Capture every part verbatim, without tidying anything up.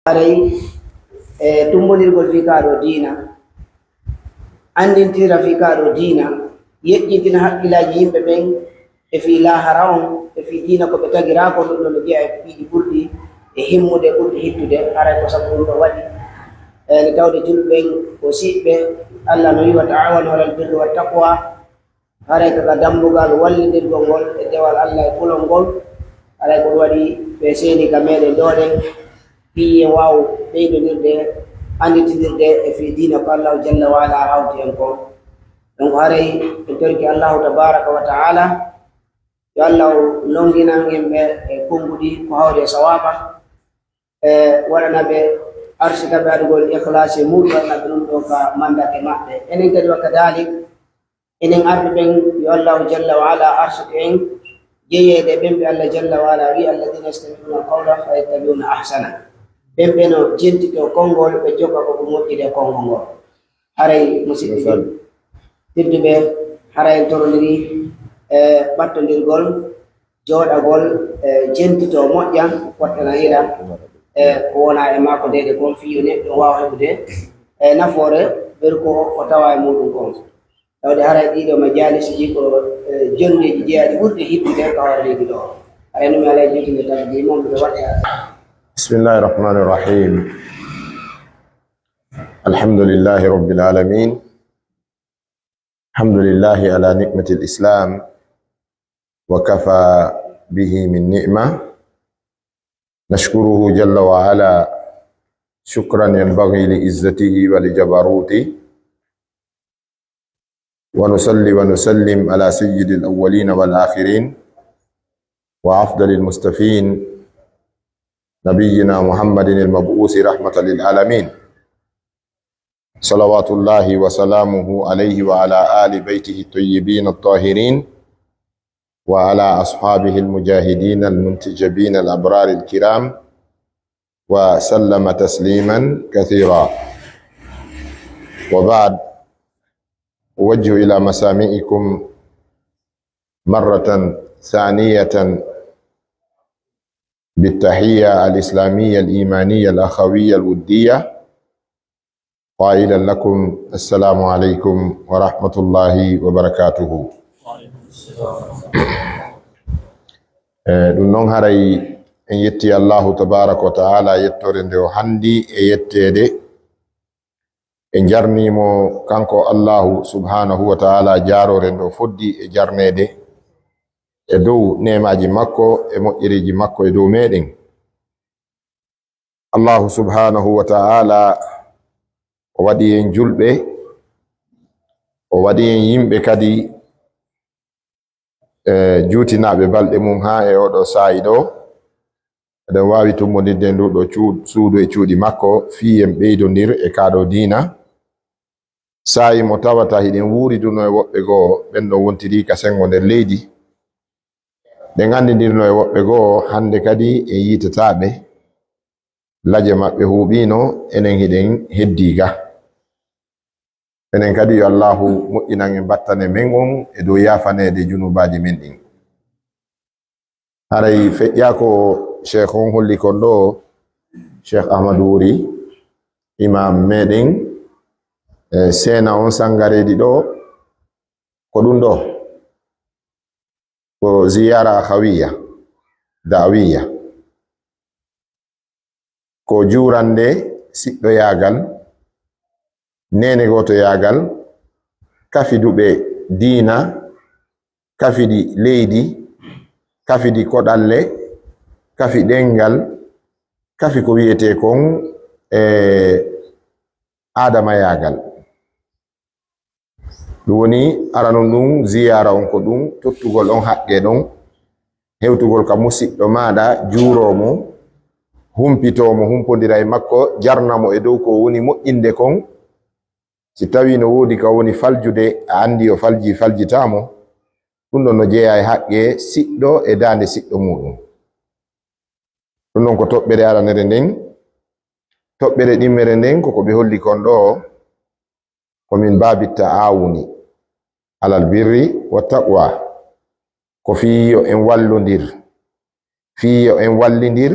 Haray e tumbondirgol fii kaa ɗoo diina, anndintira fii kaa ɗoo diina, yeƴƴintina hakkilaaji yimɓe ɓen e fii laahara on, e fii diina ko ɓe tagiraa kon, ɗun ɗon no jeyaa e piiji ɓurɗi e himmude, ɓurɗi hittude. Haray ko sabu ɗun ɗoo waɗi, e nde tawde julɓe ɓen ko siɓɓe, Alla no wi'i, "Wa ta'awanu alal birri wat taqwa." Haray ko ka dambugal wallindirgol ngol e dewal Alla e kulol ngol, haray ko ɗun waɗi ɓe seeni ka meɗen ɗoo ɗen, fii en waawu ɓeydondirde, annditindirde e fii diina ko Allahu jalla wa ala hawti en kon. Donc, haray en torike Allahu tabaraka wa ta'ala, yo Allahu longinan en ɓe e konnguɗi ko hawri e sawaaba, e waɗana ɓe, arsika ɓe adugol ikhlasi muuɗun, waɗana ɓe ɗun ɗoo ka mandake maɓɓe. Enen kadi wa kadalik, enen arɓe ɓen, yo Allahu jalla wa ala arsuku en jeyeede ɓen ɓe Alla jalla wa ala wi'i, "Alladhina yastami'una al-qawla fa yattabi'una ahsana." Ɓen ɓe no jentitoo konngol, ɓe jokka ko ko moƴƴiri e konngol ngol. Haray musiɓɓe tedduɓe, haray en torondiri e ɓattondirgol, jooɗagol, e jentitoo moƴƴa, fottana hira e ko wona e maako deede kon, fii yo neɗɗo waawa heɓude e nafoore ɓeru ko o tawa e muuɗun kon. Tawde haray ɗii ɗoo majaalisiiji ko, e, jonndeeji jeyaaɗi ɓurɗi hittude ka hoore leydi ɗoo. Haray no mi alay jottinde tagdi mon, miɗo waɗa. بسم الله الرحمن الرحيم. الحمد لله رب العالمين. الحمد لله على نعمة الإسلام وكفى به من نعمة. نشكره جل وعلا شكرا ينبغي لعزته ولجبروته. ونصلي ونسلم على سيد الأولين والآخرين وأفضل المصطفين نبينا محمد المبعوث رحمة للعالمين، صلوات الله وسلامه عليه وعلى آل بيته الطيبين الطاهرين وعلى أصحابه المجاهدين المنتجبين الأبرار الكرام وسلم تسليما كثيرا. وبعد، أوجه إلى مسامعكم مرة ثانية بالتحية الإسلامية الإيمانية الأخوية الودية، قائلا لكم: السلام عليكم ورحمة الله وبركاته. Eh, ɗun non haray en yetti Allahu tabaraka wa ta'ala yettoore nde o hanndi e yetteede. En jarnii mo kanko Allahu subhanahu wa ta'ala jaaroore nde o foddi e jarneede e dow neemaaji makko e moƴƴereeji makko e dow meɗen. Allahu subhanahu wa ta'ala o waɗi en julɓe, o waɗi en yimɓe kadi, e juutinaaɓe balɗe mum haa e oo ɗoo saa'i ɗoo. Eɗen waawi tummbondirde e nduu ɗoo cuu-, suudu e cuuɗi makko fii en ɓeydondir e kaa ɗoo diina. Saa'i mo tawata hiɗen wuuridunoo e woɓɓe goo, ɓen ɗon wontirii ka senngo nder leydi. Ɗen anndindirnoo e woɓɓe goo, hannde kadi en yiitataa ɓe. Laje maɓɓe huuɓiino, enen hiɗen heddii ga. Enen kadi, yo Allaahu moƴƴinan en battane men on e dow yaafaneede junuubaaji men ɗin. Haray feƴƴaa ko Sheikh on holli kon ɗoo, Sheikh Ahmadu Wuri, imaam meɗen, e seena on Sangareedi ɗoo, ko ɗun ɗoo. Ko ziyaara akhawiyya, da'awiyya. Ko juurande siɗɗoyaagal, neene gootoyaagal, kafiduɓe diina, kafidi leydi, kafidi koɗalle, kafi ɗemngal, kafi ko wi'etee kon, e, aadamayaagal. Ɗun woni aranun ɗun, ziyaara on ko ɗun, tottugol on haqqee ɗon, hewtugol ka musiɗɗo maaɗa, juuroo mo, humpitoo mo, humpondira e makko, jarna mo e dow ko woni moƴƴinde kon. Si tawii no woodi ka woni faljude, a anndi o faljii, faljitaa mo, ɗun ɗon no jeyaa e haqqee siɗɗo e daande siɗɗo muuɗun. Ɗun ɗon ko toɓɓere aranere nden. Toɓɓere ɗimmere nden ko ko ɓe holli kon ɗoo, ko min baabi ta'awuni alal birri wa taqwa. Ko fii yo en wallondir, fii yo en wallindir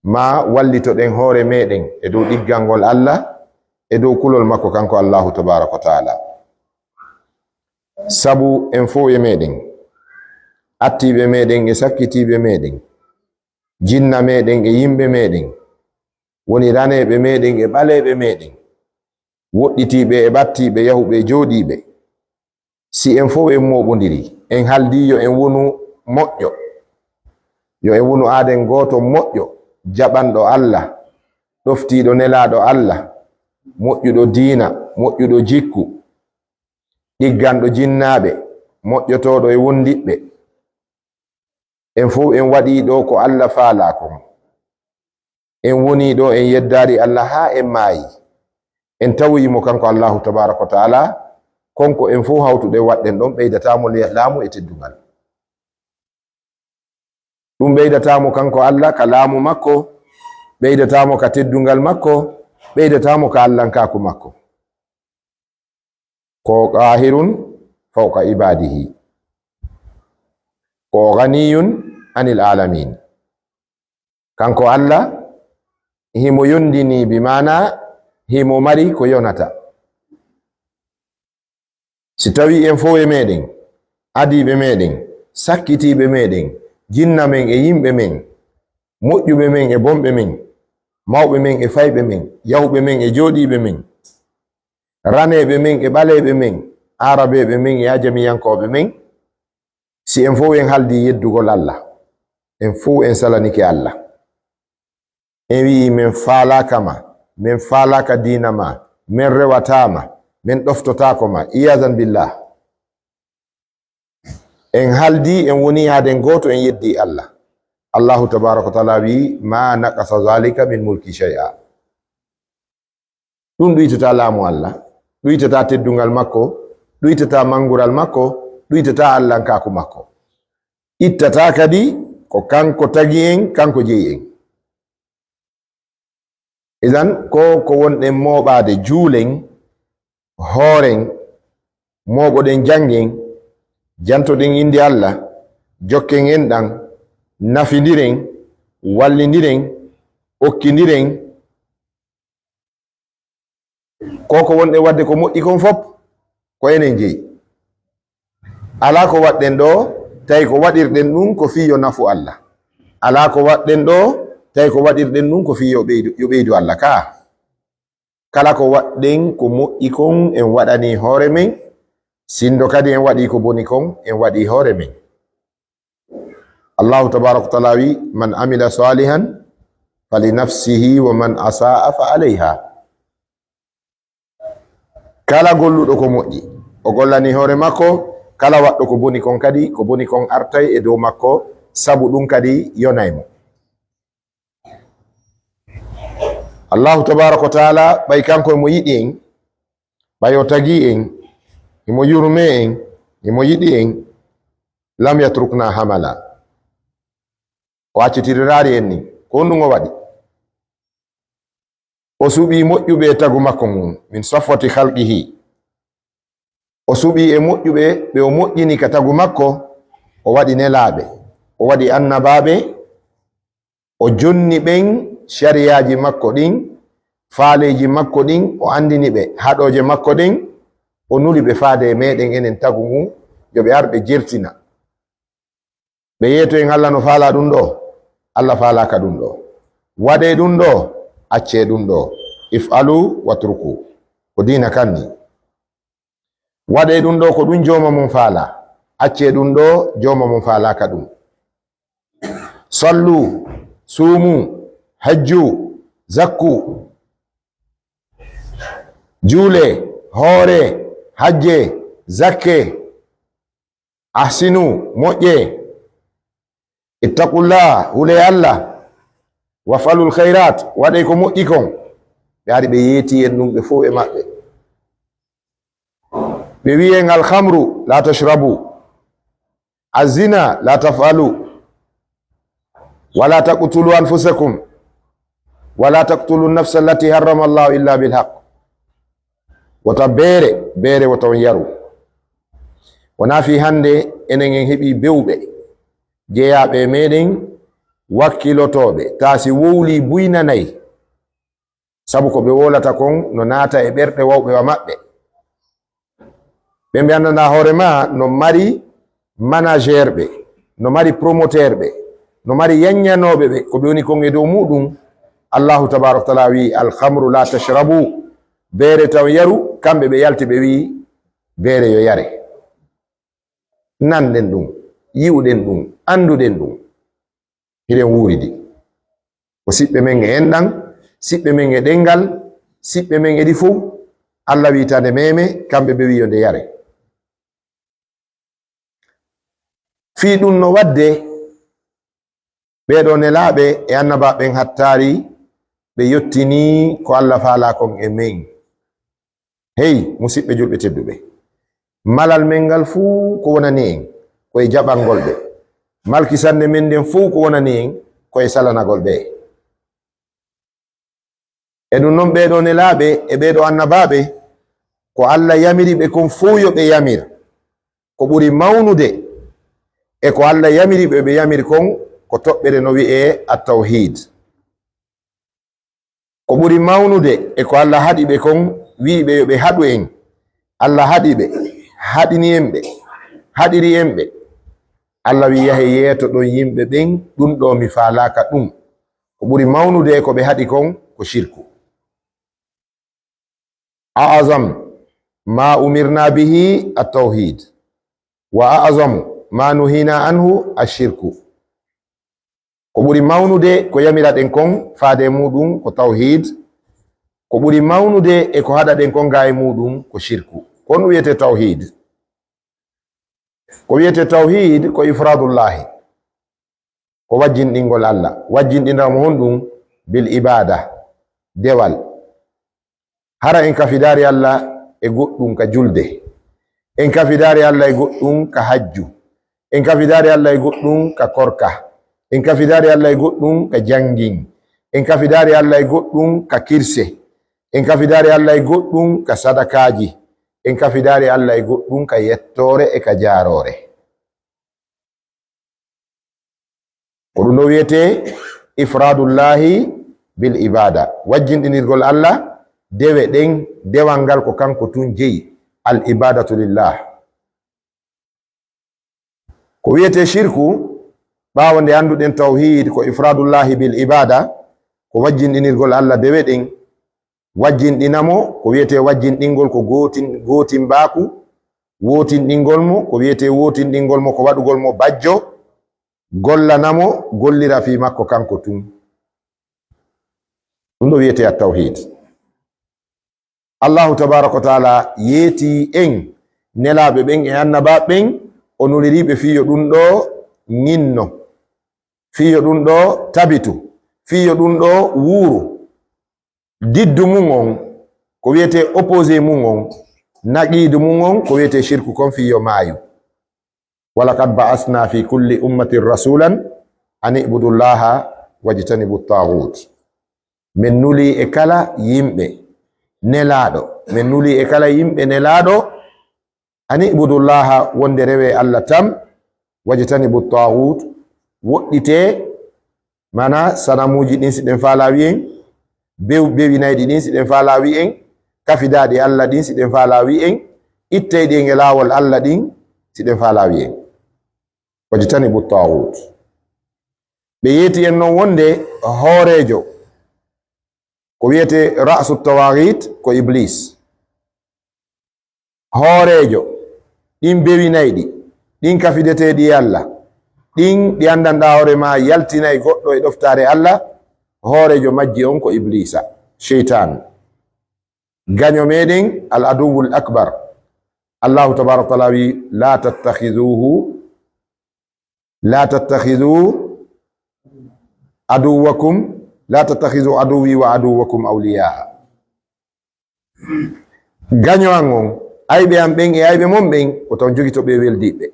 maa wallitoɗen hoore meɗen e dow ɗiggangol Alla, e dow kulol makko kanko Allahu tabaaraka wa taala. Sabu en fow e meɗen, attiiɓe meɗen e sakkitiiɓe meɗen, jinna meɗen e yimɓe meɗen, woni raneeɓe meɗen e ɓaleeɓe meɗen, woɗɗitiiɓe e ɓattiiɓe, yahuɓe e jooɗiiɓe, si en fow en mooɓondiri, en haldii yo en wonu moƴƴo, yo en wonu aaden gooto moƴƴo, jaɓanɗo Alla, ɗoftiiɗo Nelaaɗo Alla, moƴƴuɗo diina, moƴƴuɗo jikku, ɗigganɗo jinnaaɓe, moƴƴotooɗo e wondiɓɓe. En fow en waɗii ɗoo ko Alla faalaa kon. En wonii ɗoo, en yeddaari Alla haa en maayi. En tawoyi mo kanko Allahu tabaaraka wa taala, kon ko en fow hawtuɗen waɗɗen ɗon ɓeydataa mo le-, laamu e teddungal. Ɗum ɓeydataa mo kanko Alla ka laamu makko, ɓeydataa mo ka teddungal makko, ɓeydataa mo ka allankaaku makko. Ko qaahirun fawqa ibaadihi. Ko ganiyun anil aalamiin. Kanko Alla, himo yondini, bi maanaa himo mari ko yonata. Si tawii en fow e meɗen, adiiɓe meɗen, sakkitiiɓe meɗen, jinna men e yimɓe men, moƴƴuɓe men e bonɓe men, mawɓe men e fayɓe men, yahuɓe men e jooɗiiɓe men, raneeɓe men e ɓaleeɓe men, aarabeeɓe men e ajamiyankooɓe men, si en fow en haldii yeddugol Alla, en fow en salanike Alla, en wi'i, "Men faalaaka ma, men faalaaka diina ma, men rewataa ma, men ɗoftotaako ma," iyaadan billah. En haldii, en wonii aaden gooto, en yeddii Alla. Allahu tabaaraka wa taala wi'i, "Ma naqasa zalika min mulki shay'a." Ɗum ɗuytataa laamu Alla, ɗuytataa teddungal makko, ɗuytataa mangural makko, ɗuytataa allankaaku makko. Ittataa kadi ko kanko tagi en, kanko jeyi en. Idan, ko, ko wonɗen mooɓaade, juulen, hooren, mooɓoɗen, janngen, jantoɗen innde Alla, jokken enɗan, nafindiren, wallindiren, okkindiren, ko ko wonɗen waɗde ko moƴƴi kon fop, ko enen jeyi. Alaa ko waɗɗen ɗoo, tawi ko waɗirɗen ɗum ko fii yo nafu Alla. Alaa ko waɗɗen ɗoo, tawi ko waɗirɗen ɗum ko fii yo ɓeydu, yo ɓeydu Alla. Kaa, kala ko waɗɗen ko moƴƴi kon, en waɗanii hoore men, sinndo kadi en waɗii ko boni kon, en waɗii hoore men. Allahu tabaaraka wa taala wi, "Man amila salihan fali nafsihi wa man asaa fa alayha." Kala golluɗo ko moƴƴi, o gollani hoore makko, kala waɗɗo ko boni kon kadi, ko boni kon artay e dow makko, sabu ɗum kadi yonay mo. Allahu tabaaraka wa taala, ɓay kanko emo yiɗi en, ɓay o tagii en, imo yurmee en, imo yiɗi en, lam yatrukna hamala. O accitiriraali en ni. Ko honɗum o waɗi? O suɓii moƴƴuɓe e tagu makko ngun, min safwati khalqihi. O suɓii e moƴƴuɓe ɓe o moƴƴini ka tagu makko, o waɗi nelaaɓe, o waɗi annabaaɓe, o jonni ɓen sariyaaji makko ɗin, faaleeji makko ɗin, o anndini ɓe haɗooje makko ɗen, o nuli ɓe faade e meɗen enen tagu ngun, yo ɓe ar ɓe jertina. Ɓe yeeto en Alla no faalaa ɗum ɗoo, Alla faalaaka ɗum ɗoo. Waɗee ɗum ɗoo, accee ɗum ɗoo. If'alu watruku. Ko diina kan ni. Waɗee ɗum ɗoo ko ɗum jooma mon faalaa. Accee ɗum ɗoo, jooma mon faalaaka ɗum. Sallu, suumu, hajju, zakku. Juulee, hooree, hajjee, zakkee. Ahsinu, moƴƴee. Ittaqullah, hulee Alla. Waf'alul khayrat, waɗee ko moƴƴi kon. Ɓe ari ɓe yeetii en ɗum ɓe fow e maɓɓe. Ɓe wi'i en, "Al khamru la tashrabu. Az zina la taf'alu. Wa la taqtulu anfusakum. Wa la taqtulu nafsa allati harrama Allahu illa bil haqq." Wota beere, beere wota on yaru. Wonaa fii hannde enen en heɓii bewɓe jeyaaɓe e meɗen, wakkilotooɓe, taa si wowlii buy nanay. Sabu ko ɓe wowlata kon no naata e ɓerɗe wawɓe wa maɓɓe. Ɓen ɓe anndanɗaa hoore maa no mari manager ɓe, no mari promoteur ɓe, no mari yaññanooɓe ɓe, ko ɓe woni kon e dow muɗum. Allahu tabaaraka wa taala wi'i, "Alhamru la tashrabu." Beere tan yaru, kamɓe ɓe yalti ɓe wi'i, "Beere yo yare." Nanɗen ɗum, yi'uɗen ɗum, annduɗen ɗum. Hiɗen wuuridi. Ko siɓɓe men e enɗan, siɓɓe men e ɗenngal, siɓɓe men e ɗi fow. Alla wi'i taa nde meeme, kamɓe ɓe wi'i yo nde yare. Fii ɗum no waɗde, ɓee ɗoo nelaaɓe e annabaaɓe ɓen hattaari, ɓe yottinii ko Alla faalaa kon e men. Hey, musiɓɓe julɓe tedduɓe, malal men ngal fuu ko wonani en, ko e jaɓangol ɓe. Malkisannde men nden fuu ko wonani en, ko e salanagol ɓe. E ɗum non, ɓee ɗoo nelaaɓe e ɓee ɗoo annabaaɓe, ko Alla yamiri ɓe kon fuu yo ɓe yamir. Ko ɓuri mawnude e ko Alla yamiri ɓe ɓe yamir kon, ko toɓɓere no wi'ee at-tawhiid. Ko ɓuri mawnude e ko Alla haɗi ɓe kon, wi'i ɓe yo ɓe haɗu en. Alla haɗi ɓe, haɗini en ɓe, haɗiri en ɓe. Alla wi'i, "Yahee yeetoɗon yimɓe ɓen ɗum ɗoo mi faalaaka ɗum." Ko ɓuri mawnude e ko ɓe haɗi kon ko shirku. أعظم ما أمرنا به التوحيد، وأعظم ما نهينا عنه الشرك. Ko ɓuri mawnude ko yamiraɗen kon faade e muɗum ko tawhiid. Ko ɓuri mawnude e ko haɗaɗen kon gaa e muɗum ko shirku. Ko honɗum wi'etee tawhiid? Ko wi'etee tawhiid ko ifraadullaahi. Ko wajjinɗingol Alla. Wajjinɗinda mo honɗum? Bil ibaada, dewal. Hara en kafidaari Alla e goɗɗum ka julde. En kafidaari Alla e goɗɗum ka hajju. En kafidaari Alla e goɗɗum ka korka. En kafidaari Alla e goɗɗum ka janngin. En kafidaari Alla e goɗɗum ka kirse. En kafidaari Alla e goɗɗum ka sadakaaji. En kafidaari Alla e goɗɗum ka yettoore e ka jaaroore. Ko ɗum ɗoo wi'etee ifraadullaahi bil ibaada, wajjinɗinirgol Alla dewe ɗen, dewal ngal ko kanko tun jeyi, al ibaadatu lillah. Ko wi'etee shirku, ɓaawo nde annduɗen tawhiid ko ifraadullaahi bil ibaada, ko wajjinɗinirgol Alla dewe ɗen, wajjinɗina mo, ko wi'etee wajjinɗingol ko gootin-, gootimbaaku, wootinɗingol mo, ko wi'etee wootinɗingol mo ko waɗugol mo bajjo, gollana mo, gollira fii makko kanko tun. Ɗum ɗoo wi'etee at-tawhiid. Allaahu tabaaraka wa taala yeetii en nelaaɓe ɓen e annabaaɓe ɓen, o nuliri ɓe fii yo ɗum ɗoo ŋinno, fii yo ɗum ɗoo tabitu, fii yo ɗum ɗoo wuuru. Diddu mun on, ko wi'etee opposé mun on, naqiidu mun on, ko wi'etee shirku kon fii yo maayu. Walaqad ba'asna fi kulli ummatin rasulan an i'budu llaha wajtanibu ttaaguut. Men nuli e kala yimɓe nelaaɗo, men nuli e kala yimɓe nelaaɗo, an i'budu llaha, wonde rewee Alla tan, wajtanibu ttaaguut, woɗɗitee, maanaa sanamuuji ɗin si ɗen faalaa wi'en, bew-, bewinayɗi ɗin si ɗen faalaa wi'en, kafidaaɗi Alla ɗin si ɗen faalaa wi'en, itteyɗi en e laawol Alla ɗin si ɗen faalaa wi'en. Wajtanibu ttaaguut. Ɓe yeeti en non wonde hooreejo, ko wi'etee ra'su ttawaagiit ko Ibliis. Hooreejo ɗin bewinayɗi, ɗin kafideteeɗi e Alla, ɗin ɗi anndanɗaa hoore maa yaltinay goɗɗo e ɗoftaare Alla, hooreejo majji on ko Ibliisa, Seytaan. Gaño meɗen, al aduwwul akbar. Allaahu tabaaraka wa taala wi, "Laa tattakhizuuhu, laa tattakhizuu aduwwakum, laa tattakhizuu aduwwii wa aduwwakum awliyaa." Gaño an on, ayɓe an ɓen e ayɓe mon ɓen, o taw jogito ɓe weldiiɓe.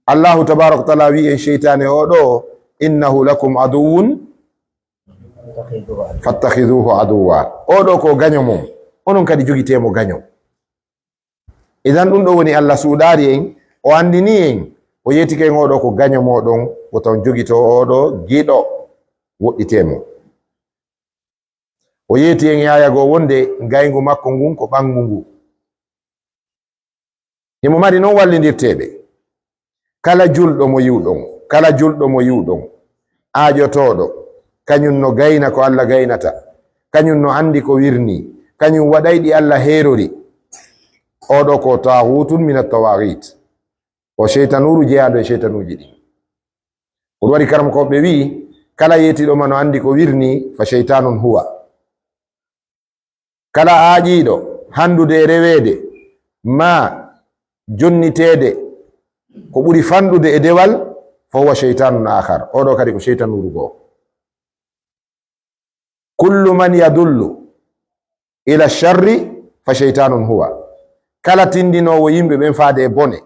Allaahu tabaaraka wa taala wi en seytaane oo ɗoo, "Innahu lakum aduwwun fattakhizuuhu aduwwa." Oo ɗoo ko gaño mon, onon kadi jogitee mo gaño. Idan ɗum ɗoo woni Alla suuɗaari en, o anndinii en, o yeetike en oo ɗoo ko gaño mooɗon, o ko taw jogitoo oo ɗoo giɗo woɗɗitee mo. O yeeti en e aaya goo wonde ngayngu makko ngun ko ɓanngu ngu. Himo mari non wallindirteeɓe. Kala julɗo mo yi'uɗon, kala julɗo mo yi'uɗon, aaƴotooɗo, kañun no gayna ko Alla gaynata, kañun no anndi ko wirnii, kañun waɗay ɗi Alla heerori. Oo ɗoo ko taaxuutun mina tawaaxiit. O seytanuuru jeyaado e seytanuuji ɗin. Ko ɗum waɗi karamokooɓe wi'i, kala yeetiiɗo ma no anndi ko wirnii, fa seytaanun huwa. Kala aaƴiiɗo hanndude e reweede, maa jonniteede ko ɓuri fanɗude e dewal, fa huwa seytaanun aakhar. Oo ɗoo kadi ko seytanuuru goo. Kullu man yadullu ila sharri fa shaytanun huwa. Kala tindinoowo yimɓe ɓen faade e bone,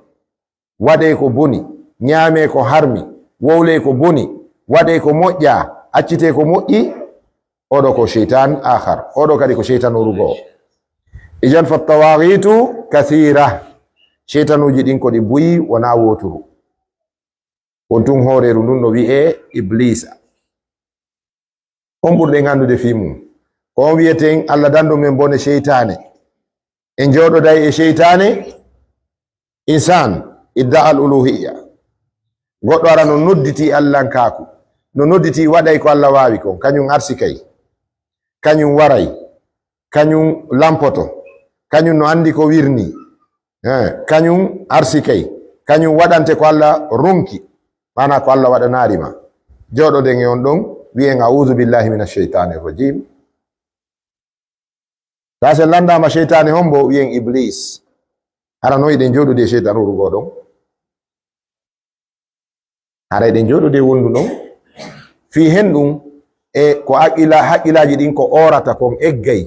waɗee ko boni, ñaamee ko harmi, wowlee ko boni, waɗee ko moƴƴaa, accitee ko moƴƴi, oo ɗoo ko shaytan akhar, oo ɗoo kadi ko shaytanuuru goo. Ijan fa tawaghitu kathira, shaytanuuji ɗin ko ɗi buy, wonaa wooturu. On tun hooreeru ndun no wi'ee Ibliisa. On ɓurɗen anndude fii mun. Ko on wi'eten Alla dandu men bone seytaane. En jooɗoday e seytaane, insaan, idda al uluhiyya. Goɗɗo ara no nodditii Allankaaku, no nodditii waɗay ko Alla waawi kon, kañun arsikay, kañun waray, kañun lampoto, kañun no anndi ko wirnii. Eh, kañun arsikay, kañun waɗante ko Alla ronki, maanaa ko Alla waɗanaari ma. Jooɗoɗen e on ɗon, wi'en, "A'uuzu billahi mina sheytaani rajim." Taa sen lanndaama sheytaani hombo, wi'en Iblis. Hara no hiɗen jooɗude e sheytanuuru goo ɗon? Haray ɗen jooɗude e wondu ɗon. Fii hen ɗun, e ko haqqila-, haqqilaaji ɗin ko oorata kon eggay.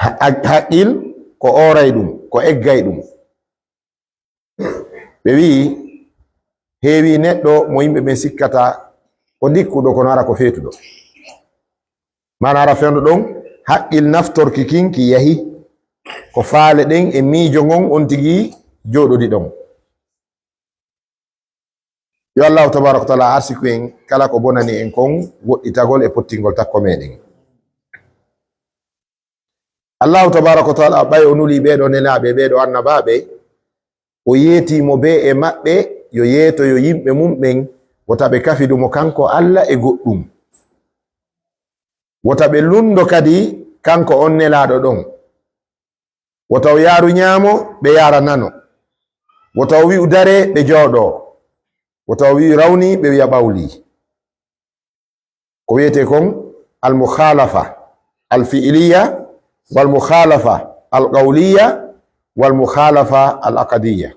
Ha-, ha-, haqqil ko ooray ɗum, ko eggay ɗum. Ɓe wi'i, heewii neɗɗo mo yimɓe ɓen sikkata ko dikkuɗo, kono hara ko feetuɗo. Maanaa hara fewndo ɗon, haqqil naftorki kin ki yahi. Ko faale ɗen e miijo ngon on tigi jooɗodi ɗon. Yo Allahu tabaaraka wa taala arsiku en kala ko bonani en kon woɗɗitagol e pottingol takko meɗen. Allahu tabaaraka wa taala ɓay o nuli ɓeeɗo nelaaɓe, ɓeeɗo annabaaɓe, o yeetii mo bee e maɓɓe, yo yeetoyo yimɓe mum ɓen, wota ɓe kafidu mo kanko Alla e goɗɗum. Wota ɓe lundo kadi kanko on nelaaɗo ɗon. Wota o yaaru ñaamo, ɓe yaara nano. Wota o wi'u daree, ɓe jooɗoo. Wota o wi'u rawnii, ɓe wi'a ɓawlii. Ko wi'etee kon al-mukhalafa al-fi'liya, wal-mukhalafa al-qawliya, wal-mukhalafa al-aqdiya.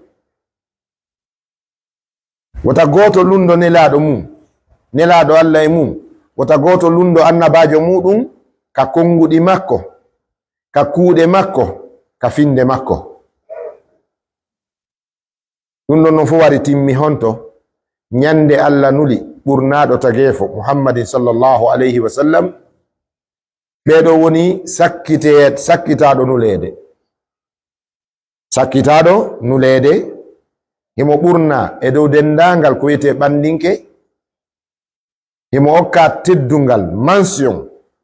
Wota gooto lundo nelaaɗo mum, nelaaɗo Alla e mum. Wota gooto lundo annabaajo muuɗum ka konguɗi makko, ka kuuɗe makko, ka finde makko. Ɗum ɗon non fof wari timmi honto? Ñande Alla nuli ɓurnaaɗo tageefo Muhammadin sallallahu alayhi wa sallam, ɓee ɗoo woni sakkite-, sakkitaaɗo nuleede. Sakkitaaɗo nuleede, himo ɓurnaa e dow denndaangal ko wi'etee ɓanndinke, himo okkaa teddungal, mention,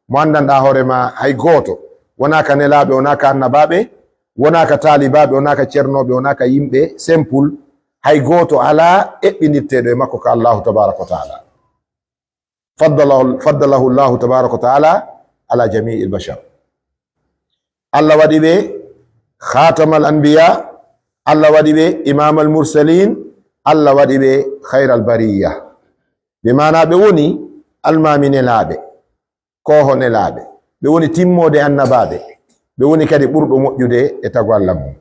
mo anndanɗaa hoore maa hay gooto, wonaa ka nelaaɓe, wonaa ka annabaaɓe, wonaa ka taalibaaɓe, wonaa ka cernooɓe, wonaa ka yimɓe simple, hay gooto alaa eɓɓindirteeɗo e makko ka Allaahu tabaaraka wa taala. Faddalahu, faddalahu Allahu tabaaraka wa taala ala jami'il bashar. Alla waɗi ɓe khatamal anbiya, Alla waɗi ɓe imamal mursalin, Alla waɗi ɓe khayral bariya. Ɓe maanaa ɓe woni almaami nelaaɓe, kooho nelaaɓe, ɓe woni timmoode annabaaɓe, ɓe woni kadi ɓurɗo moƴƴude e tago Alla mum.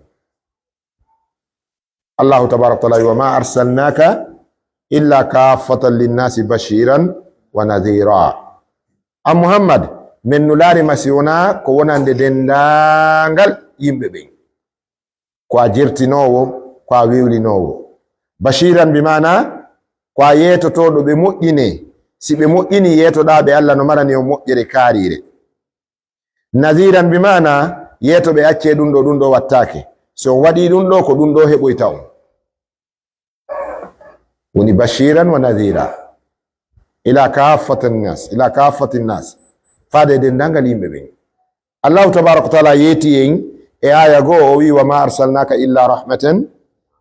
Allahu tabaaraka wa taala wi, "Wa ma arsalnaka illa kaffatan linnasi bashiran wa nadhira." An Muhammad, men nulaari ma si wonaa ko wonande denndaangal yimɓe ɓen. Ko a jertinoowo, ko a wewlinoowo. Bashiran bi maana, ko a yeetotooɗo ɓe moƴƴinee. Si ɓe moƴƴinii, yeetoɗaa ɓe, Alla no marani on moƴƴere kaariire. Nadhiran bi maana, yeeto ɓe accee ɗum ɗoo, ɗum ɗoo wattaake. Si on waɗii ɗum ɗoo, ko ɗum ɗoo heɓoyta on. Woni bashiran wa nadhira. Ila kaffatan nas, ila kaffatin nas. Faade e denndaangal yimɓe ɓen. Allahu tabaaraka wa taala yeeti en e aaya goo, o wi'i, "Wa ma arsalnaaka illa rahmatan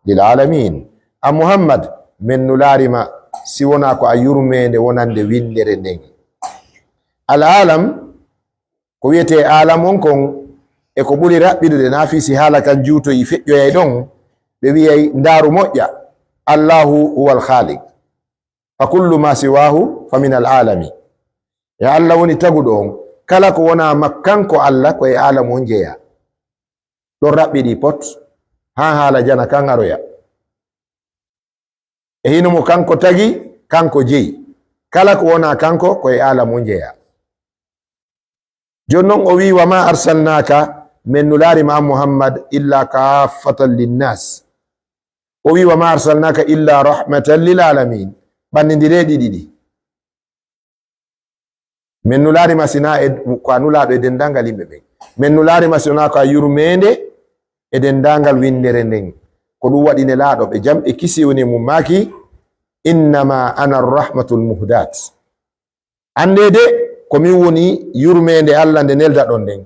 lil alamin." A Muhammad, men nulaari ma si wonaa ko a yurmeende wonande winndere nden. Al alam, ko wi'etee alam on kon, e ko ɓuri raɓɓiɗude, naa fii si haala kan juutoyi feƴƴoyay ɗon, ɓe wi'ay ndaaru moƴƴa, Allahu huwal khaliq. Fa kullu ma siwahu fa min al alami. E Alla woni taguɗo on. Kala ko wonaa mak-, kanko Alla, ko e aalamu on jeyaa. Ɗon raɓɓiɗi pot, haa haala jana kan aroya. E hino mo kanko tagi, kanko jeyi. Kala ko wonaa kanko, ko e aalamu on jeyaa. Jooni non o wi'i, "Wa ma arsalnaaka", men nulaari ma an Muhammad, "illa kaaffatan linnaas." O wi'i, "Wa ma arsalnaaka illa rahmatan lil alamin." Ɓannindire ɗi ɗiɗi. Men nulaari ma sinaa e, ko a nulaaɗo e denndaangal yimɓe ɓen. Men nulaari ma sinaa ko a yurmeende e denndaangal winndere nden. Ko ɗum waɗi nelaaɗo ɓe jam e kisiyee woni e mum maaki, "Innama ana rahmatul muhdaat." Anndee de, ko min woni yurmeende Alla nde neldaɗon nden.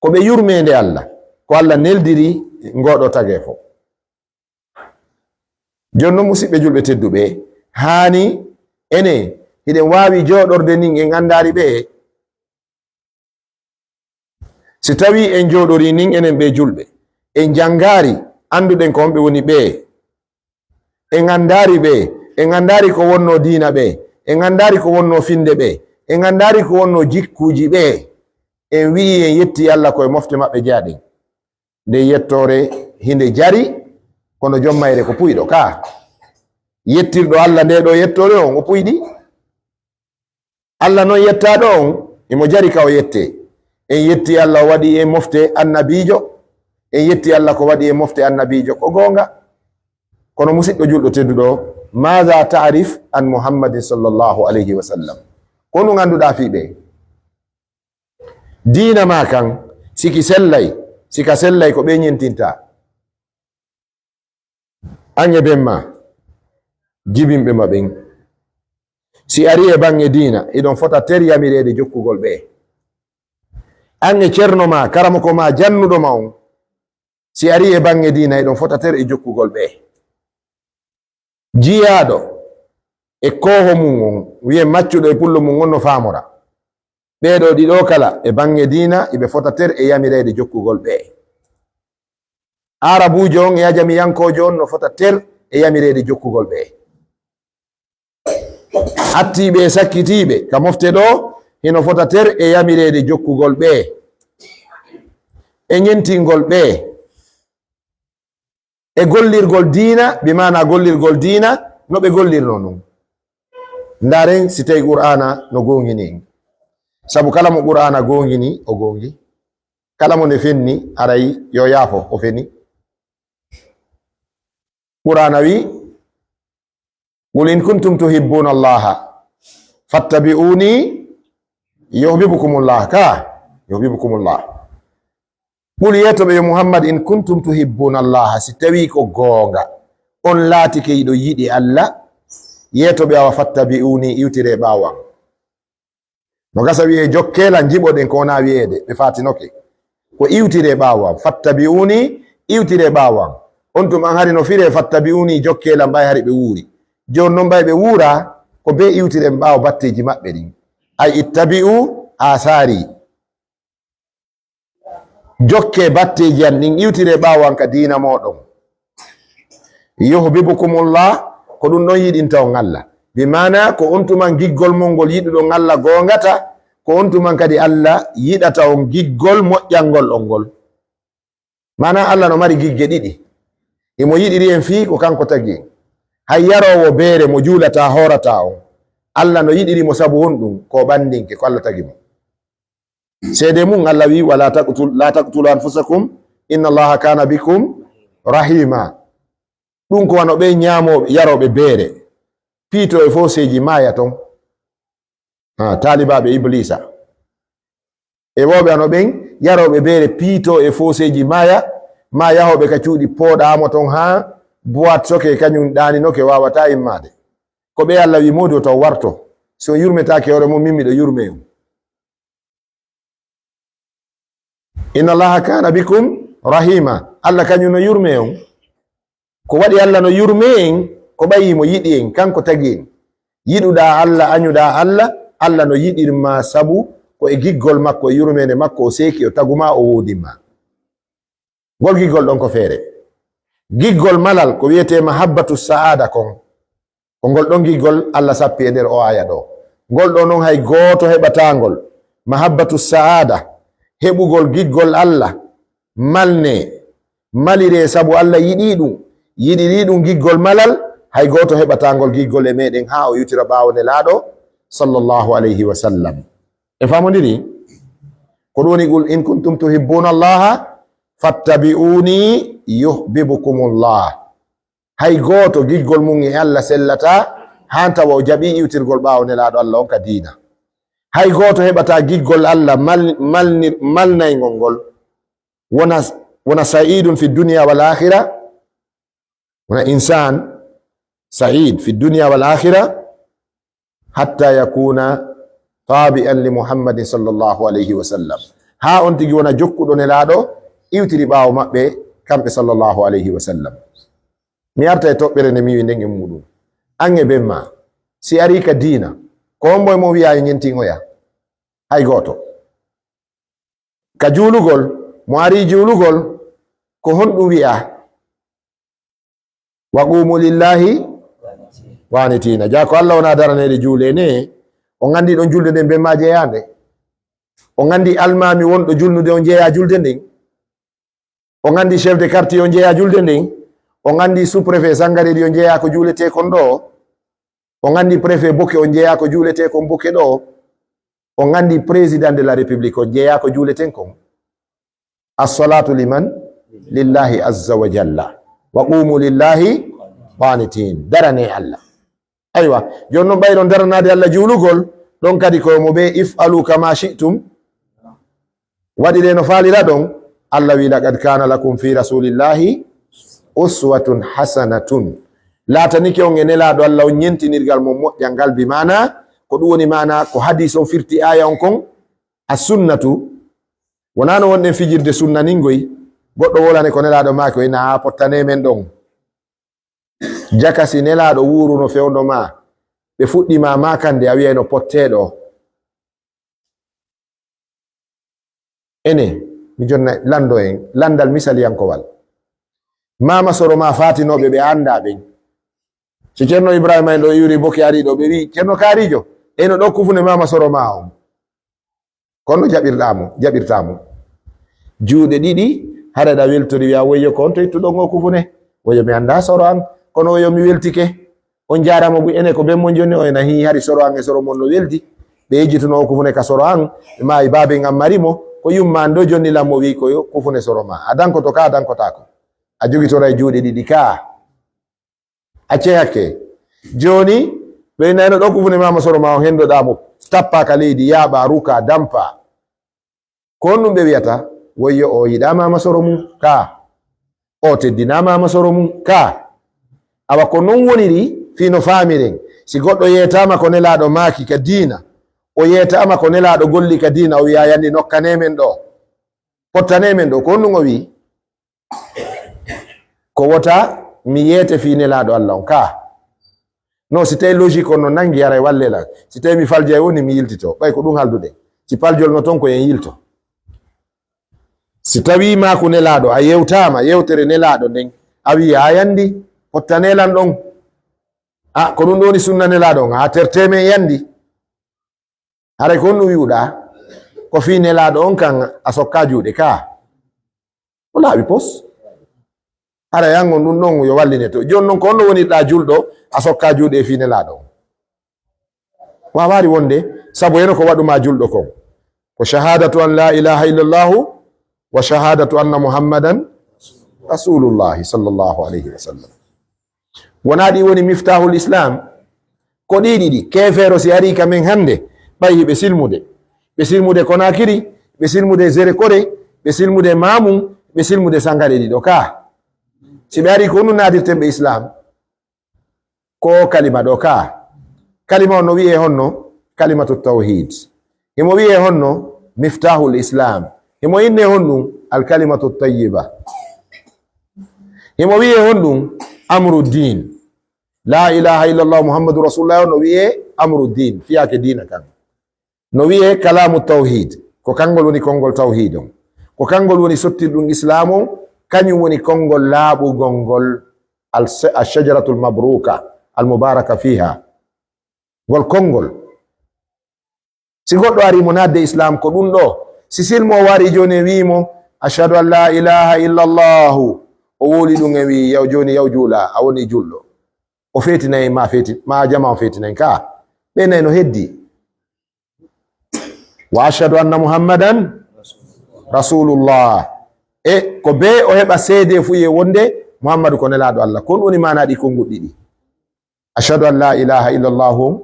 Ko ɓe yurmeende Alla, ko Alla neldiri ngoo ɗoo tageefo. Jooni non, musiɓɓe julɓe tedduɓe, haani enen hiɗen waawi jooɗorde nin en anndaali ɓe. Si tawii en jooɗorii nin enen ɓee julɓe, en janngaari, annduɗen ko honɓe woni ɓee. En anndaari ɓe, en anndaari ko wonnoo diina ɓe, en anndaari ko wonnoo finnde ɓe, en anndaari ko wonnoo jikkuuji ɓe. En wi'ii en yettii Alla ko e mofte maɓɓe jeyaɗen. Nde yettoore hinde jari, kono jom mayre ko puyɗo kaa. Yettirɗo Alla ndee ɗoo yettoore on, o puyɗi. Alla non yettaaɗo on, himo jari ka o yettee. En yettii Alla o waɗi e mofte annabiijo. En yettii Alla ko waɗi e mofte annabiijo ko goonga. Kono musiɗɗo julɗo tedduɗo, maada ta'rif an Muhammadin sallallahu alayhi wa sallam? Ko honɗun annduɗaa fii ɓe? Diina maa kan, si ki sellay, si ka sellay ko ɓe ñentinta. An e ben maa, jibinɓe ma ɓen. Si arii e baŋŋe diina, hiɗon fota ter yamireede jokkugol ɓe. An e cerno maa, karamoko maa, jannuɗo ma on, si arii e baŋŋe diina, hiɗon fota ter e jokkugol ɓe. Jiyaaɗo e kooho mun on, wi'en maccuɗo e pullo mun on no faamora. Ɓee ɗoo ɗiɗo kala e baŋŋe diina, hiɓe fota ter e yamireede jokkugol ɓe. Aarabuujo on e ajamiyankoojo on no fota ter e yamireede jokkugol ɓe. Attiiɓe e sakkitiiɓe ka mofte ɗoo, hino fota ter e yamireede jokkugol ɓe. E ñentingol ɓe. E gollirgol diina, bi maanaa gollirgol diina no ɓe gollirnoo non. Ndaaren si tawii Qur'aana no goongini en. Sabu kala mo Qur'aana goongini, o goongi. Kala mo nde fenni, aray yo yaafo, o feni. Qur'aana wi'i, "Qul in kuntum tuhibbuna Allaha fattabi'uni yuhbibkumullah." Ka, yuhbibkumullah. Qul, yeeto ɓe, yo Muhammad, "In kuntum tuhibbuna Allaha", si tawii ko goonga, on laatike hiɗon yiɗi Alla, yeeto ɓe, awa, "fattabi'uni", iwtire ɓaawo an. No gasa wi'ee, "Jokkee lan, njiɓoɗen ko wonaa wi'eede", ɓe faatinoke. Ko iwtire ɓaawo an, "fattabi'uni", iwtire ɓaawo an. On tuma an hari no firee, "fattabi'uni", jokkee lan, ɓay hari ɓe wuuri. Jooni non ɓay ɓe wuuraa, ko bee iwtiren ɓaawo batteeji maɓɓe ɗin. Ay ittabi'u asaari. Jokkee batteeji an ɗin, iwtiree ɓaawo an ka diina mooɗon. Yuhbibkumullah, ko ɗun ɗon yiɗinta on Alla. Bi maanaa, ko on tuman giggol mon ngol yiɗuɗon Alla goongata, ko on tuman kadi Alla yiɗata on giggol moƴƴangol on ngol. Maanaa, Alla no mari gigge ɗiɗi. Himo yiɗiri en fii ko kanko tagi en. Hay yaroowo beere mo juulataa, hoorataa on, Alla no yiɗiri mo sabu honɗun? Ko o ɓandinke, ko Alla tagi mo. Seede mun, Alla wi'i, "Wala taqtul-, la taqtulu anfusakum, inna Allaha kana bikum rahima." Ɗun ko wano ɓen ñaamooɓe, yarooɓe beere, piitoo e fooseeji, maaya ton. Ha, taalibaaɓe Ibliisa. E wooɓe ano ɓen, yarooɓe beere, piitoo e fooseeji, maaya, maa yahooɓe ka cuuɗi, pooɗaamo ton haa boîte soke kañun ɗaaninoke, waawataa immaade. Ko ɓe Alla wi'i, "Moodi o taw warto. Si on yurmetaake hoore mon, min miɗo yurmee on." "Inna Allaha kana bikum rahima." Alla kañun no yurmee on. Ko waɗi Alla no yurmee en, ko ɓayi mo yiɗi en, kanko tagi en. Yiɗuɗaa Alla, añuɗaa Alla, Alla no yiɗir maa sabu ko e giggol makko e yurmeende makko o seeki, o tagu maa, o woodin maa. Ngol giggol ɗon ko feere. Giggol malal ko wi'etee mahabbatu sa'aada kon. Ko ngol ɗon giggol Alla sappi e nder o aaya ɗoo. Ngol ɗoo non hay gooto heɓataa ngol. Mahabbatu sa'aada, heɓugol giggol Alla, malnee, maliree sabu Alla yiɗii ɗun, yiɗirii ɗun giggol malal, hay gooto heɓataa ngol giggol e meɗen haa o iwtira ɓaawo Nelaaɗo, sallallahu alayhi wa sallam. En faamondiri? Ko ɗun woni, "Qul in kuntum tuhibbuna Allaha fattabi'uni yuhbibkumullah." Hay gooto giggol mun e Alla sellataa, haa tawa o jaɓii iwtirgol ɓaawo Nelaaɗo Alla on ka diina. Hay gooto heɓataa giggol Alla mal-, malnir-, malnayngol ngol. Wona, wona sa'idun fi dunya wal akhira, wona insan sa'id fi dunya wal akhira, hatta yakuna tabi'an li Muhammadin sallallahu alayhi wa sallam. Haa on tigi wona jokkuɗo Nelaaɗo, iwtiri ɓaawo maɓɓe, kamɓe sallallahu alayhi wa sallam. Mi arta e toɓɓere nde mi wi'i nden e muuɗum. An e ben maa, si arii ka diina, ko hombo e mon wi'aa e ñentin oya? Hay gooto. Ka juulugol, mo arii juulugol, ko honɗum wi'aa? "Wa qumu lillahi qanitina." Jaa ko Alla wonaa daraneede juulee ne, on anndi ɗon julde nden ben maa jeyaande. On anndi almaami wonɗo julnude on jeyaa julde nden. On anndi chef de quartier on jeyaa julde nden. On anndi sous-préfet Sangareeɗi on jeyaa ko juuletee kon ɗoo. On anndi préfet Boke on jeyaa ko juuletee kon Boke ɗoo. On anndi président de la République on jeyaa ko juuleten kon. As-salatu liman? Lillahi azza wa jalla. Wa qumu lillahi qanitin. Daranee Alla. Aywa, jooni non ɓayron daranaade Alla juulugol, ɗon kadi ko mo ɓe, "If'alu kama shi'tum." Waɗiree no faaliraɗon. Alla wi'i, "Laqad kana lakum fi rasulillahi uswatun hasanatun." Laatanike on e Nelaaɗo Alla on ñentinirgal mon moƴƴal ngal, bi maana, ko ɗum woni maana ko hadiis on firti aaya on kon, as sunnatu. Wonaa no wonɗen fijirde sunna nin goy, goɗɗo wolane ko Nelaaɗo maaki, o ina, "Haa pottanee men ɗon." Jaka si Nelaaɗo wuuruno fewndo maa, ɓe fuɗɗi maa maakande, a wi'ayno pottee ɗoo. Ene, mi jonna lanndo en, lanndal misaliyankowal. Maama soro maa faatinooɓe ɓe a anndaa ɓen. So Ceerno Ibrahima en ɗoo iwri Boki arii ɗoo, ɓe wi'i, "Ceerno Kaariijo, eno ɗoo kufune maama soro maa on." Kono jaɓirɗaa mo, jaɓirtaa mo. Juuɗe ɗiɗi, hara ɗa weltori, wi'a, "Woyyo, ko on to ittuɗon oo kufune?" "Woyyo, mi anndaa soro an, kono woyyo, mi weltike." On jaaraama buy, ene ko ben mon jonni, o ena hii hari soro an e soro mon no weldi. Ɓe yejjituno oo kufune ka soro an, ɓe maayi baaben an mari mo, ko yumma an ɗoo jonni lan mo wi'i ko yo kufune soro maa. A dankoto ka, a dankotaako. A jogitoray juuɗe ɗiɗi ka. Accee hakke. Jooni, ɓe nayno ɗoo kufune maama soro maa on, hendoɗaa mo, tappaa ka leydi, yaaɓaa, rukaa, dampaa. Ko honɗum ɓe wi'ata? Woyyo, o yiɗaa maama soro mum, kaa. O teddinaa maama soro mum, kaa. Awa ko non woniri fii no faamiren. Si goɗɗo yeetaama ko Nelaaɗo maaki ka diina, o yeetaama ko Nelaaɗo golli ka diina, o wi'a, "Yanni nokkanee men ɗoo, pottanee men ɗoo." Ko honɗum o wi'i? Ko wota mi yeete fii Nelaaɗo Alla on kaa. No, si tawi logique on no nangi, haray wallee lan. Si tawi mi faljay woni mi yiltito, ɓay ko ɗum halduɗen. Si paljol no ton, ko en yilto. Si tawi maaku Nelaaɗo, a yewtaama yewtere Nelaaɗo nden, a wi'i, "A yandi, pottanee lan ɗon." A, ko ɗum ɗo woni sunna Nelaaɗo on, a tertee men yandi. Haray ko honɗum wi'uɗaa? Ko fii Nelaaɗo on kan a sokkaa juuɗe kaa? O laaɓi pos. Haray an on ɗum ɗon yo walline to. Jooni non ko honno wonirɗaa julɗo a sokkaa juuɗe e fii Nelaaɗo on? Waawaari wonde, sabu heno ko waɗu maa julɗo kon. Ko shahaadatu an laa ilaaha illallaahu wa shahaadatu anna Muhammadan rasuulullaahi sallallaahu alayhi wa sallam. Wonaa ɗi woni miftaahul Islaam? Ko ɗii ɗiɗi, keefeero si arii ka men hannde, ɓay hiɓe silmude. Ɓe silmude Konaakiri, ɓe silmude Zerekore, ɓe silmude Maamun, ɓe silmude Sangare ɗiɗo kaa. Si ɓe arii ko honɗun naadirten ɓe Islaam, ko kalima ɗoo ka. Kalima on no wi'ee honno? Kalimatu tawhid. Himo wi'ee honno? Miftahul Islam. Himo innee honɗun? Al kalimatu tayyiba. Himo wi'ee honɗun? Amru din. La ilaha illallah Muhammadu Rasulullah on no wi'ee amru din, fiyaake diina kan. No wi'ee kalaamu tawhid, ko kangol woni konngol tawhid on. Ko kangol woni sottirɗun Islaam on, kañun woni konngol laaɓugol ngol al-, ash-shajaratul mabruka, al mubaraka fiha. Ngol konngol. Si goɗɗo arii mo naatde Islaam ko ɗun ɗoo, si silmo o warii jooni e wi'i mo, "Ashhadu an la ilaha illallahu," o wowli ɗun e wi'i, "Yaw jooni, yaw juula, a wonii julɗo." O feetinay ma feeti-, ma jama o feetinay ka. Ɓe nay no heddi. "Wa ashhadu anna Muhammadan Rasulullah." E ko bee o heɓa seede fu e wonde Muhammadu ko nelaaɗo Allah. Ko ɗun woni maanaa ɗi konguɗi ɗiɗi. Ashhadu an la ilaha illallah on,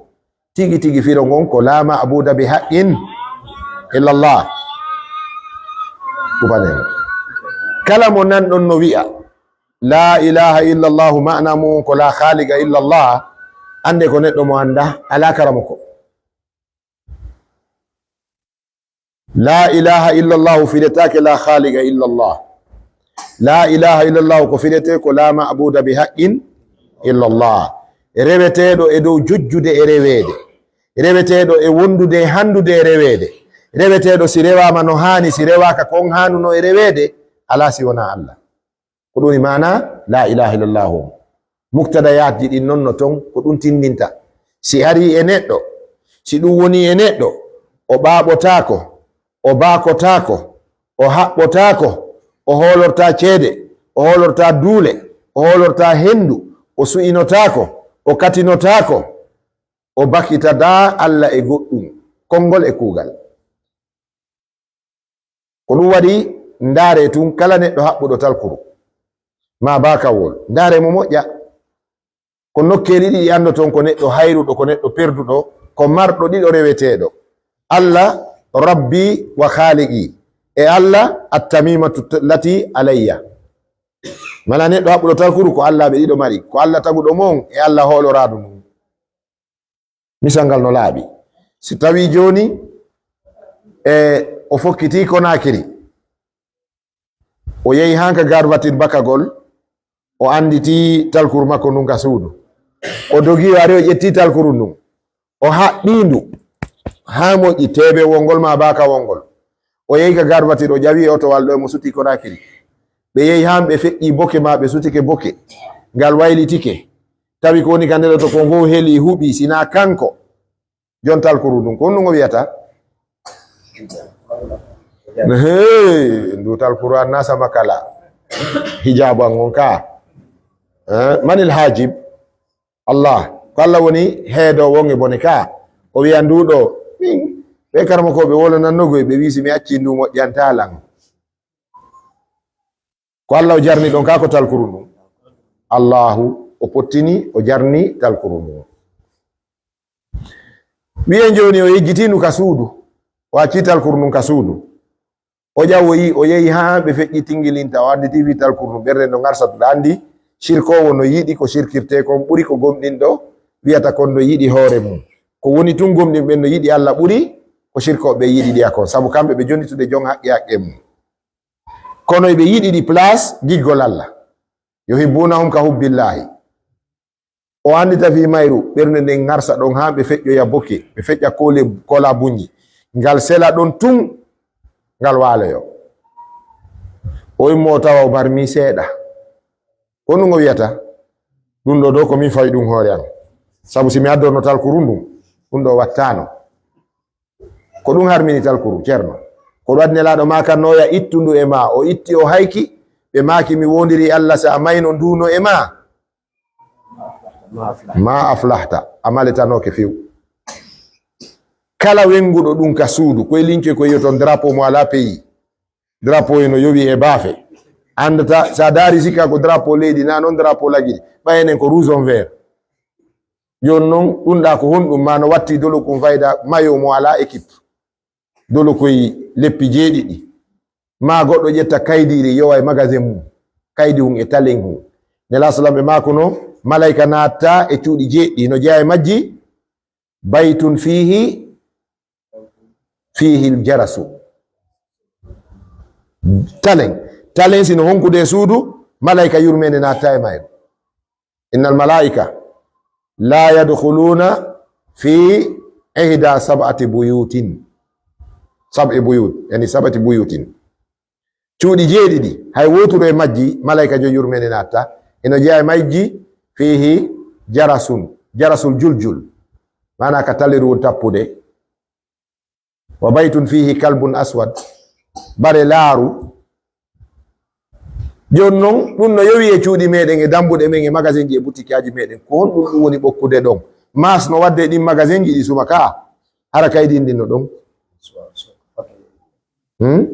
tigi tigi firo ngon ko la ma'buda bi haqqin illallah. Kufanen. Kala mo nan ɗon no wi'a, "La ilaha illallah," maana mun ko "La khaliqa illallah," annde ko neɗɗo mo annda, alaa karamoko. "La ilaha illallah" firetaake "La khaliqa illallah." "La ilaha illallah" ko firetee ko "La ma'buda bi haqqin illallah." Reweteeɗo e dow jojjude e reweede. Reweteeɗo e wondude e handude e reweede. Reweteeɗo si rewaama no haani, si rewaaka ko on haanuno e reweede, alaa si wonaa Allah. Ko ɗun woni maanaa laa ilaaha illallah on. Muktadayaatji ɗin non no ton, ko ɗun tinndinta. Si arii e neɗɗo, si ɗun wonii e neɗɗo, o ɓaaɓotaako, o baakotaako, o haɓɓotaako, o hoolortaa ceede, o hoolortaa duule, o hoolortaa henndu, o su'inotaako, o katinotaako, o bakitataa Alla e goɗɗun, konngol e kuugal. Ko ɗun waɗi, ndaaree tun kala neɗɗo haɓɓuɗo talkuru, maa baakawol, ndaaree mo moƴƴa. Ko nokkeeli ɗiɗi anndoton ko neɗɗo hayruɗo, ko neɗɗo perduɗo, ko marɗo ɗiɗo reweteeɗo. Alla, Rabbi wa Khaliqi, e Alla, At-Tamimatu lati alayya. Mala neɗɗo haɓɓuɗo talkuru ko Allaaɓe ɗiɗo mari, ko Alla taguɗo mo on e Alla hooloraaɗo ɗun. Misal ngal no laaɓi. Si tawii jooni, e, o fokkitii Konaakiri, o yehi han ka Garbatir bakagol, o annditii talkuru makko ndun ka suudu. O dogi, o ari, o ƴettii talkuru ndun. O haɓɓii ndu haa moƴƴi, teebewol ngol maa baakawol ngol. O yehi ka Garbatir, o ƴawi otowal ɗoo, mo sutii Konaakiri. Ɓe yehi han, ɓe feƴƴii boke maa ɓe sutike boke. Ngal waylitike. Tawi ko woni ka nder oto kon fow helii, huɓii, si naa kanko. Jon talkuru ndun, ko honɗun o wi'ata? Hee, ndu talkuru an naa sama kala. Hijaabu an on ka. Eh, manil haajib? Allah. Ko Allah woni heedoowo on e bone ka. O wi'a ndu ɗoo, min, ɓee karamokooɓe wolonannoo goy, ɓe wi'i si mi accii ndu moƴƴantaa lan. Ko Alla o jarni ɗon kaa ko talkuru ndun. Allaahu o pottini, o jarni talkuru ndun. Wi'en jooni o yejjitii ndu ka suudu, o accii talkuru ndun ka suudu. O ƴawoyi, o yehi haa ɓe feƴƴi tingilinta, o annditi fii talkuru ndun, ɓernde nden no ŋarsa, ɗa anndi, sirkoowo no yiɗi ko sirkirtee kon ɓuri ko gomɗinɗo wi'ata kon no yiɗi hoore mun. Ko woni tun gomɗinɓe ɓen no yiɗi Alla ɓuri ko sirkooɓe ɓen yiɗi ɗiya kon, sabu kamɓe ɓe jonnitude jon haqqe haqqe mun. Kono eɓe yiɗi ɗi place giggol Alla. "Yuhibbunahum ka hubbillahi." O anndita fii mayru, ɓernde nden ŋarsa ɗon haa ɓe feƴƴoya boke, ɓe feƴƴa koole, koolaa buñi. Ngal sela ɗon tun, ngal waaloyo. O immoo o tawa o barmii seeɗa. Ko honɗun o wi'ata? Ɗun ɗoo ɗoo ko min fawi ɗun hoore an. Sabu si mi addorno talkuru ndun, ɗun ɗoo wattaano. Ko ɗun harmini talkuru, Ceerno. Ko ɗun waɗi Nelaaɗo maakannooya ittundu e maa. O itti, o hayki. Ɓe maaki, "Mi woondirii Alla, si a mayno nduuno e maa, ma aflahta, a maletanooke few." Kala wennguɗo ɗun ka suudu, ko e lince ko yi'oton drapeau mo alaa pays. Drapeau en no yowi e baafe. Anndata, si a ndaari sikka ko drapeau leydi, naa non drapeau lagiri. Ɓay enen ko rouge on vert. Jooni non, ɗun ɗaa ko honɗun? Maa no watti dolo kun fayda mayo mo alaa équipe. Dolo koy leppi jeeɗiɗi. Maa goɗɗo ƴetta kaydiiri yowa e magasin mun. Kaydi hun e talen hun. Nelaaɗo sallam ɓe maakuno, malayka naatta e cuuɗi jeeɗiɗi, no jeyaa e majji, baytun fiihi, fiihi jarasu. Talen, talen si no honkude e suudu, malayka yurmeende naatta e mayru. Innal malaa'ika laa yadkhuluuna fii ihdaa sab'ati buyuutin. Sab'i buyuut, yani sab'ati buyuutin. Cuuɗi jeeɗiɗi, hay wooturu e majji, malayka jo yurmeende naatta. Hino jeyaa e majji, fiihi jarasun, jarasul juljul. Maanaa ka taleru won tappude. Wa baytun fiihi kalbun aswad. Bare laaru. Jooni non, ɗun no yowii e cuuɗi meɗen, e dambuɗe men, e magasinji, e butikaaji meɗen. Ko honɗun ɗun woni ɓokkude ɗon? Maas no waɗde e ɗin magasinji ɗi suma ka? Hara kay ɗin ɗin no ɗon? Hmm?